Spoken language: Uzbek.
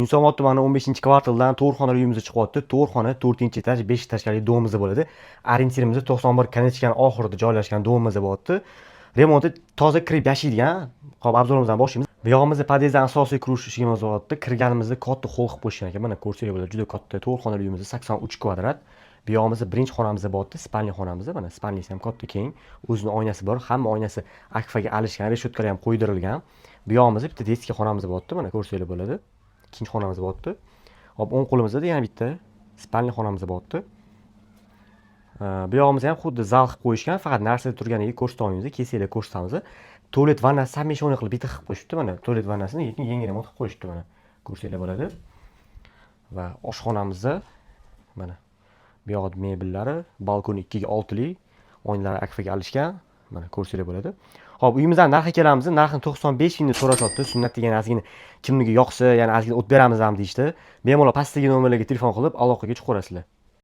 Yunusobod tumani 15-kvartaldan 4 xonali uyimiz chiqyapti. 4 xona, 4-этаж, 5 этажка li дом imiz bo'ladi. Ориентир imiz 91 конечка ni oxirida joylashgan дом imiz bo'lyapti. Remonti toza, kirib yashaydigan. Hop, обзор imizdan boshlaymiz. Bu yog'imizda podyezddan asosiy kirish eshigimiz bo'lyapti. Kirganimizda katta холл qilib qo'yishgan ekan. Mana, ko'rsanglar bo'ladi, juda katta 4 xonali uyimiz, 83 kvadrat. Bu yog'imizda birinchi xonamiz bo'lyapti, спальня xonamiz. Mana, спальня si ham katta, keng, o'zini oynasi bor, hamma oynasi akfaga alishgan, решётка lar ham qo'ydirilgan. Bu yog'imizda bitta детский xonamiz bo'lyapti, mana, ko'rsanglar bo'ladi. Ikkinchi xonamiz bo'lyapti. Hop, o'ng qo'limizda yana bitta спальня xonamiz bo'lyapti. Bu yog'imizda ham xuddi zal qilib qo'yishgan, faqat narsa turganiga ko'rsata olmaymiz, kelsanglar ko'rsatamiz. Tualet, vannasi совмещенный qilib bitta qilib qo'yishibdi, mana, tualet vannasini lekin yangi remont qilib qo'yishibdi, mana, ko'rsanglar bo'ladi. Va oshxonamizda, mana, bu yoqda mebellari, balkon 2 ga 6lik, oynalari akfaga alishgan, mana, ko'rsanglar bo'ladi. Hop, uyimizdan narxiga kelamiz. Narxini 95 mingni so'rashyapti. Sunnat degan, ozgina kimniki yoqsa, yana ozgina o't beramiz ham deyishdi. Bemalol pastdagi nomerlarga telefon qilib, aloqaga chiqaverasizlar.